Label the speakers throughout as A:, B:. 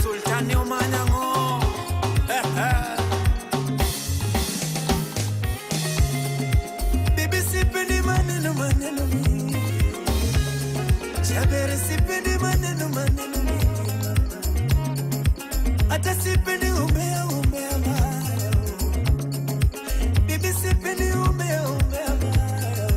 A: Sultani Omanyango. Bibi sipendi maneno maneno mingi. Jabere sipendi maneno maneno mingi. Hata sipendi umbea umbea mbaya. Bibi sipendi umbea umbea mbaya.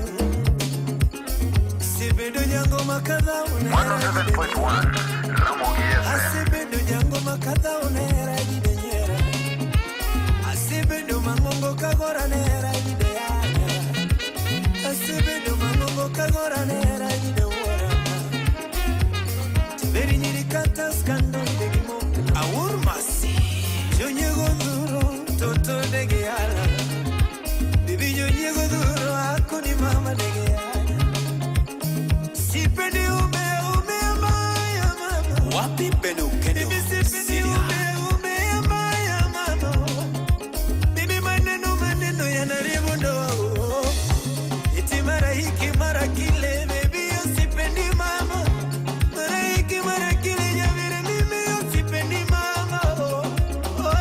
A: Sipendi nyango makadha unera.
B: 107.1 Ramogi FM.
A: Asibedo jango makadha unera jidenyera. Asibedo mangongo kagora nera jideyanya. Asibedo mangongo kagora nera jidewora. Tiberi nyiri kata skando degi mokno. Awur masi. Jonyego duro toto degi ala. Bibi jonyego duro akoni mama degi ala. Sipendi umbea umbea mbaya mama.
C: Wapi Beno Kendo?
A: Bibi sipendi umbea umbea mbaya mama. Bibi maneno maneno yanaharibu ndoa. Eti mara hiki mara kile baby sipendi mama. Mara hiki mara kile nyavire mimi sipendi mama. Oh, oh,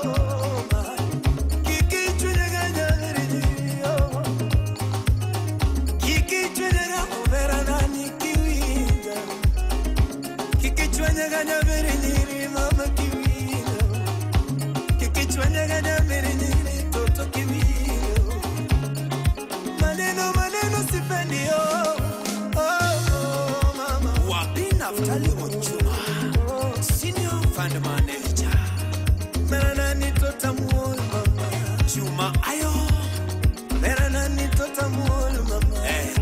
A: oh, ma. Kikichwenyaga nyavire oh. Kikichwenyaga omera nani kiwinja. Kikichwenyaga nyavire nyiri mama kiwinja. Kikichwenyaga nyavire nyiri toto kiwinja. Maneno maneno sipendi oh, oh, oh, mama.
C: Wapi Naftali Ochuma? Senior Fund Manager.
A: Mera nani tota muol mama.
C: Juma Ayo.
A: Mera nani tota muol mama.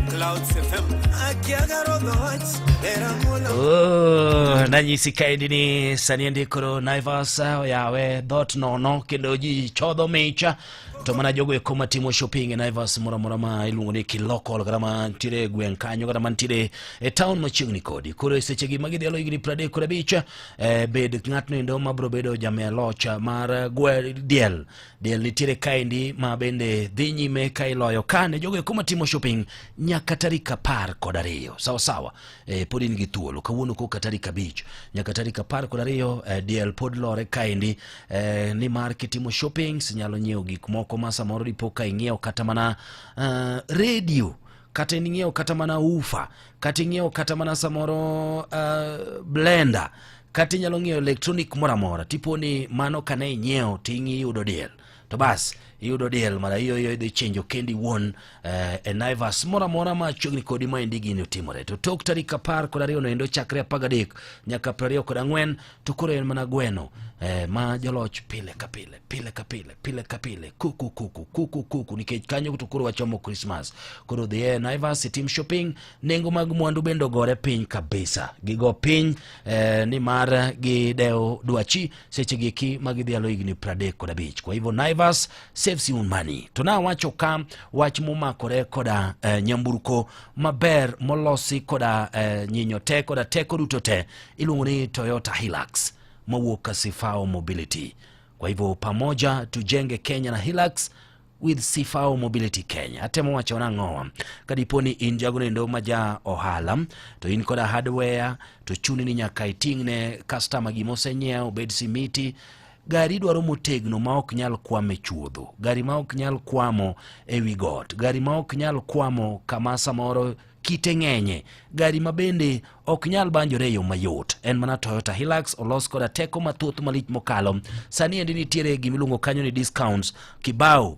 C: Clouds FM.
A: Akiaga rodho wach mera muol.
D: Oh, nanyisi kaendi ni sani endi koro Naivas oyawe dhot nono kendo ji chodho micha to mana jogo eko matimo shopping e Naivas moro amora ma iluongo ni Kilokol kata mantiere e gweng' kanyo kata mantiere e town machiegni kodi. Koro e sechegi ma gidhialo higni 35 bed ng'atno endo mabiro bedo jamia loch mar gwe diel. Diel nitiere kaendi ma bende dhi nyime ka iloyo ka ne jogo eko matimo shopping nyaka tarik 12. Sawa sawa. Pod in gi thuolo kawuono koka tarik 5 nyaka tarik 12 diel pod lore kaendi nimar kitimo shopping inyalo nyiewo gik moko ma samoro dipo ka ing'iewo kata mana radio kata ing'iewo kata mana ufa kata ing'iewo kata mana samoro blender kata inyalo ng'iewo electronic moro amora tipo ni mano kane inyiewo to iyudo diel to bas iyudo diel mara iyo iyo idhi chenjo kendi wuon e Naivas moro amora machiegni kodi maendi gini otimore to tok tarik 12 noendo chakre 13 nyaka 24 to koro en mana gweno ma joloch pile ka pile pile ka pile pile ka pile kuku kuku kuku kuku nikech kanyo to koro wachomo Christmas koro dhi e Naivas itim shopping nengo mag mwandu bende ogore piny kabisa gigo piny nimar gidewo dwachi seche giki ma gidhialo higni 35. Kwa hivyo Naivas saves you money. To nawacho ka wach momakore koda nyamburko maber molosi koda nyinyo te koda teko duto te iluongo ni Toyota Hilux mawuok ka Sifao Mobility. Kwa hivyo pamoja tujenge Kenya na Hilux with Sifao Mobility Kenya. Atemo wacho nang'owa kadipo ni in jago nendo ma ja ohala to in koda hardware to chuni ni nyaka iting'ne customer gima osenyiewo obed simiti gari dwaro motegno ma ok nyal kwamo e chuodho gari ma ok nyal kwamo e wi got gari ma ok nyal kwamo kama samoro kite ng'enye gari ma bende ok nyal banjore e yo mayot en mana Toyota Hilux olos koda teko mathoth malich mokalo sani endi nitiere gimiluongo kanyo ni discounts kibao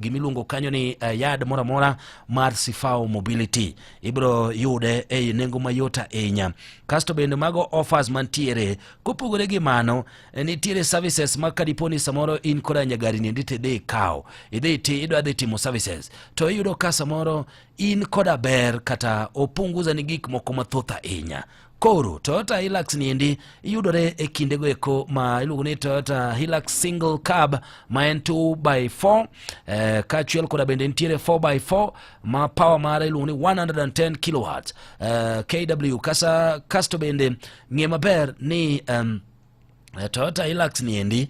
D: gimiluongo kanyo ni yard moro amora mar Sifao Mobility ibiro yude e nengo mayot ahinya kasto bende mago offers mantiere kopogore gi mano nitiere services ma kadipo ni samoro in koda nyagari ni endi tidhi ikawo idhi ti idwa dhi timo services to iyudo ka samoro in koda ber kata opunguza ni gik moko mathoth ahinya koro Toyota Hilux ni endi yudore e kindego eko ma iluongo ni Toyota Hilux single cab ma en 2x4 kaachiel koda bende nitiere 4x4 ma power mare iluongo ni 110 kilowatts kW kasa kasto bende ng'e maber ni Toyota Hilux ni endi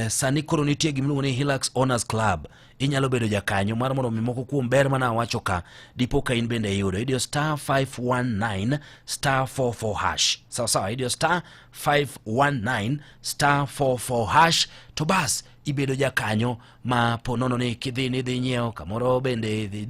D: sani koro nitie gimiluongo ni Hilux Owners Club. Inyalo bedo jakanyo mar mondo mi moko kuom ber mana awacho ka dipo ka in bende iyudo. Idiyo star 519 star 44 hash. Sawa sawa, idiyo star 519 star 44 hash to bas ibedo jakanyo ma po nono ni kidhi ni idhi nyiewo kamoro bende idhi.